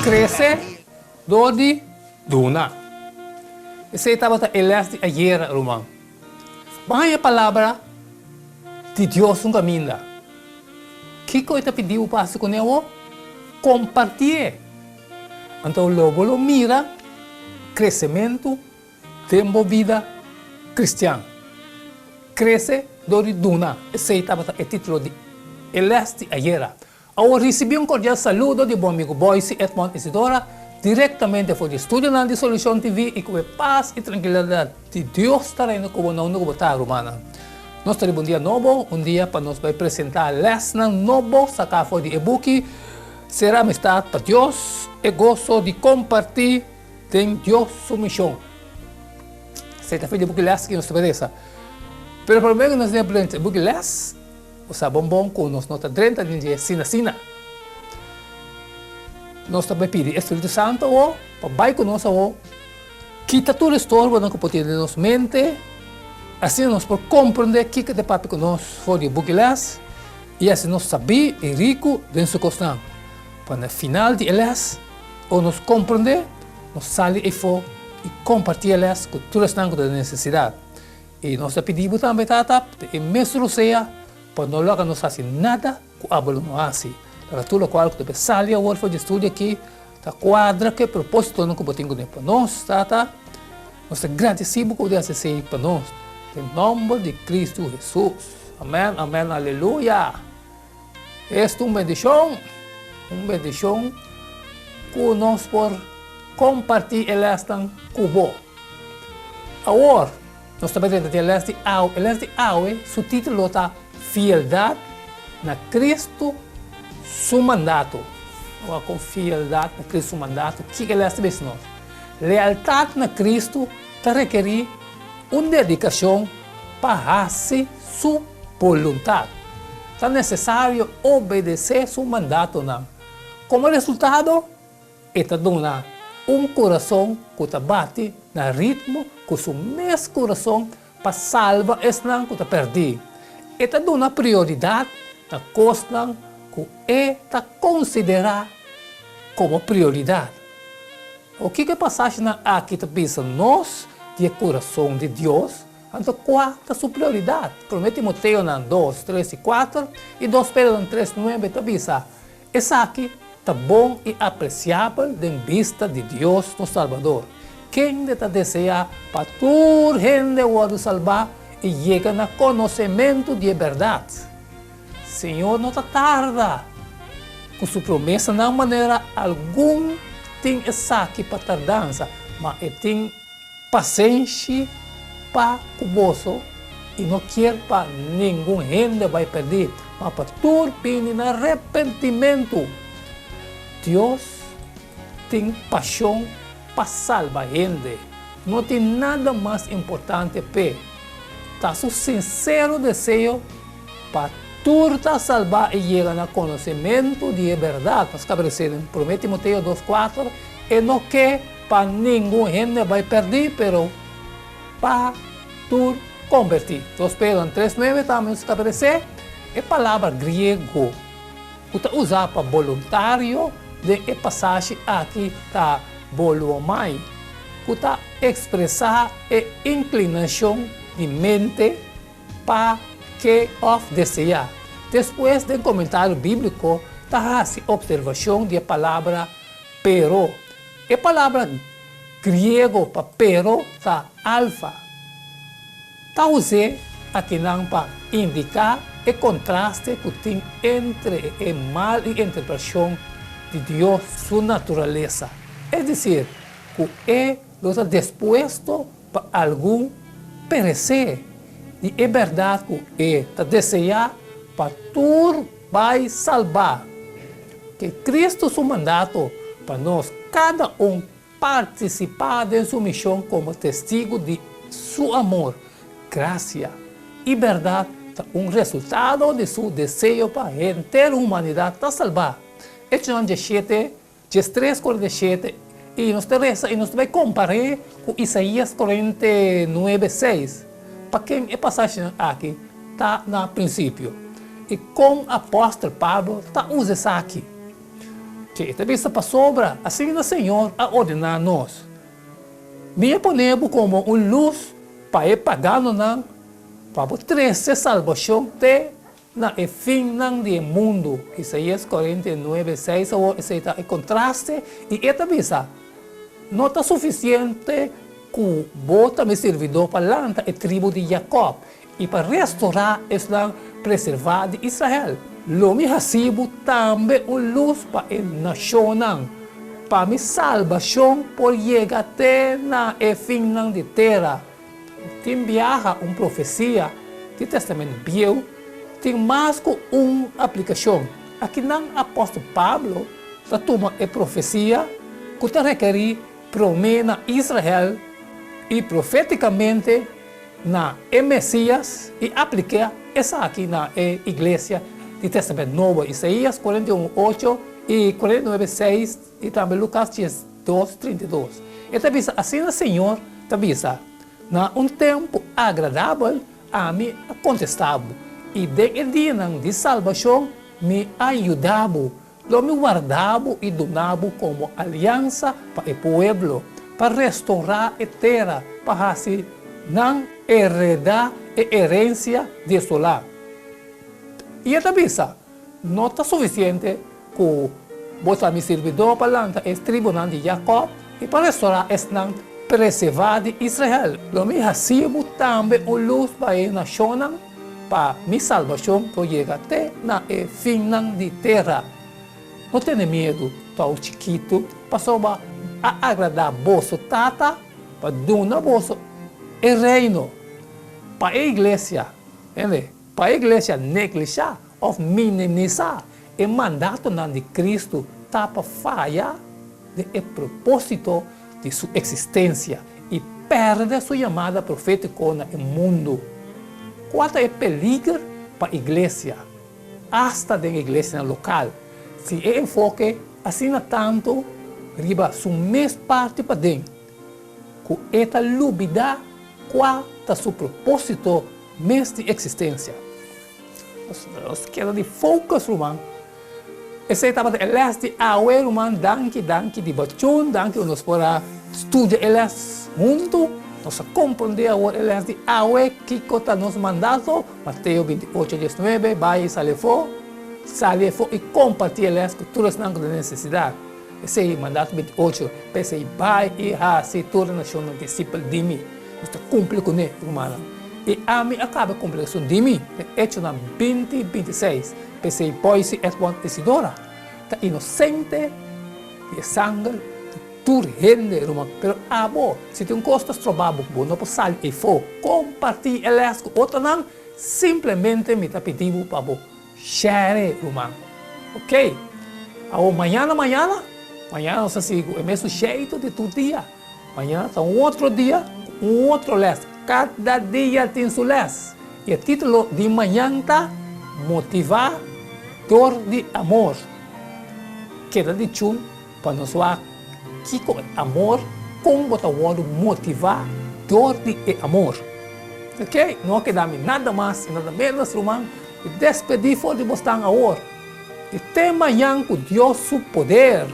Krese dor di duna. Esei tabata e lès di ayera, ruman. Bo haña e palabra di Dios un kaminda. Kiko e ta pidi bo pa hasi kuné awor? Kompartié! Anto lo bo lo mira kresementu den bo bida kristian. Krese dor di duna, esei tabata e título di e lès di ayera. Awor risibí un kordial saludo di bo amigu Boyce Edmond Isidora direktamente for di estudionan di Solucion TV i ku e pas i trankilidat di Dios ta reina ku bo na unda ku bo ta, rumannan. Nos ta riba un dia nobo, un dia pa nos bai presentá lèsnan nobo saká for di e buki Sera Amistad pa Dios, E Goso di Kompartí den Dios Su Mishon. Esei ta fin di e buki lès ku nos ta bai lesa. Pero promé ku nos drenta e buki lès, Bo sa bon bon ku nos no ta drenta den dje asina asina. Nos ta bai pidi e Spiritu Santu awor pa bai ku nos awor, kita tur estorbonan ku por tin den nos mente, asina nos por komprendé kiko ta papia ku nos for di e buki lès i hasi nos sabí i riku den su kosnan, pa na final di e lès, ora nos komprendé, nos sali eifó i kompartí e lès ku tur esnan ku ta den nesesidat. I nos ta pidi bo tambe, Tata, pa e mes rosea, pa no laga nos hasi nada ku abo lo no hasi. Laga tur lokual ku ta sali awor for di e studio aki ta kuadra ku e propósitonan ku bo tin kuné pa nos, Tata. Nos ta gradisí bo ku bo ta hasi esei pa nos. Den nòmber di Kristu Hesus. Amèn, amèn, aleluya! Esta un bendishon, un bendishon ku nos por kompartí e lèsnan ku bo. Awor, nos ta bai drenta den e lès di awe. E lès di awe su título ta Fieldat na Kristu Su Mandato. Awor, kon fieldat na Kristu Su Mandato? Kiko e lès ta bisa nos? Lealtat na Kristu ta rekerí un dedikashon pa hasi Su boluntat. Ta nesesario obedesé Su mandatonan. Komo resultado, e ta duna un kurason ku ta bati na ritmo ku su mes kurason pa salba esnan ku ta pèrdí. E ta duna prioridat na kosnan ku e ta konsiderá komo prioridat. O kiko e pasashinan aki ta bisa nos di e kurason di Dios? Anto kua ta su prioridat? Promé Timoteonan dos, tres i kuater i dos Pedronan tres, nuebe ta bisa, Esaki ta bon i apresiabel den bista di Dios nos Salbador, kende ta deseá pa tur hende wòrdu salbá i yega na konosementu di e bèrdat. Señor no ta tarda ku su promesanan manera algun tin esaki pa tardansa, ma e tin pasenshi pa ku boso i no kier pa ningun hende bai pèrdí, ma pa tur bini na repentimentu. Dios tin pashon pa salba hende. No tin nada mas importante p'e. Ta su sinsero deseo pa tur ta salbá i yega na konosementu di e bèrdat. Nos kaba di sey den Promé Timoteo dos kuater, E no ke pa ningun hende bai pèrdí, pero pa tur kombertí. Dos Pedro tres nuebe tambe nos kaba di sey e palabra griego ku ta usá pa boluntario den e pasashi aki ta boluomai, ku ta ekspresá e inklinashon di mente pa ke òf deseá. Despues den komentario bíbliko ta hasi opservashon di e palabra pero. E palabra griego pa pero ta alfa. Ta us'é akinan pa indiká e kontraste ku tin entre e mal interpretashon di Dios su naturalesa, es desir, ku e lo ta dispuesto pa algun peresé di e bèrdat ku e ta deseá pa tur bai salbá. Ke Kristu su mandato pa nos kada un partisipá den su mishon komo testigu di su amor, grasia i bèrdat ta un resultado di su deseo pa henter humanidat ta salbá. Echonan diesshete Djestres 47, i nos ta resa i nos ta bai kompar'é ku Isaías 49, seis, pa ken e pasashinan aki ta na prinsipio, i kon apòstel Pablo ta usa esaki. Dje e ta bisa, Pasobra asina Señor a ordená nos, Mi a pone bo komo un lus pa e paganonan, pa bo trese salbashon te na e finnan di e mundu. Isaías 49, 6 Awor esei ta e kontraste, i e ta bisa, No ta sufisiente ku bo ta mi sirbidó pa lanta e tribu di Jakòb i pa restorá esnan preservá di Israel. Lo mi hasi bo tambe un lus pa e nashonnan, pa mi salbashon por yega te na e finnan di tera. Tin biaha un profesia di Testament Bieu tin mas ku un aplikashon. Akinan apòstel Pablo ta tuma e profesia ku ta rekerí promé na Israel i profétikamente na e Mesias i apliká esaki na e iglesia di Testament Nobo, Isaías 41, 8 i 49, 6 i tambe Lukas 12, 32. E ta bisa, Asina Señor ta bisa, Na un tempu agradabel ami a kontestá bo, i den e dianan di salbashon mi a yuda bo. Lo mi warda bo i duna bo komo aliansa pa e pueblo, pa restorá e tera, pa hasi nan heredá e herensia desolá. I e ta bisa, No ta sufisiente ku bo ta mi sirbidó pa lanta e tribunan di Jakòb i pa restorá esnan preservá di Israel. Lo mi hasi bo tambe un lus pa e nashonnan, pa mi salbashon por yega te na e finnan di tera. No tene miedu, tou chikitu, pasobra a agradá boso Tata pa duna boso e Reino. Pa e iglesia, hende, pa e iglesia neglishá òf minimisá e mandatonan di Kristu ta pa faya den e propósito di su eksistensia i pèrdè su yamada profétiko na e mundu. Kua ta e peliger pa iglesia, asta den iglesianan lokal, si e enfoke asina tantu riba su mes parti paden ku e ta lubidá kua ta su propósito mes di eksistensia? Nos keda di focus ruman. Esei tabata e les di awe ruman. Danki danki di bachun. Danki ku nos por a studia e les huntu. Nos a komprondé awor e les di awe kiko ta nos mandato. Mateo 28, 19, Bai i sali afó. Sali afó i kompartí e les ku tur esnan ku ta den nesesidat. Esei mandato 28, P'esei bai i hasi tur e nashonnan disipel di mi. Nos ta kumpli kuné, rumannan. I ami a kaba kumpli esun di mi den Echonan 20, 26. P'esei Boise Edward Isidora ta inosente di e sanger di tur hende, ruman. Pero abo, si tin un kos ta stroba bo ku bo no por sali eifó, kompartí e lès ku otronan, simplemente mi ta pidi bo pa bo share, ruman. Oké. Awor mañana mañana, mañana nos ta sigui ku e mesun sheitu di tur dia. Mañana ta un otro dia ku un otro lès. Kada dia tin su lès. I e título di mañan ta Motivá dor di Amor. Keda di chun pa nos wak kiko e amor, kon bo ta wòrdu motivá dor di e amor. Oke, no a keda mi nada mas i nada ménos, ruman, di despedí for di bosnan awor. I te mañan ku Dios su poder.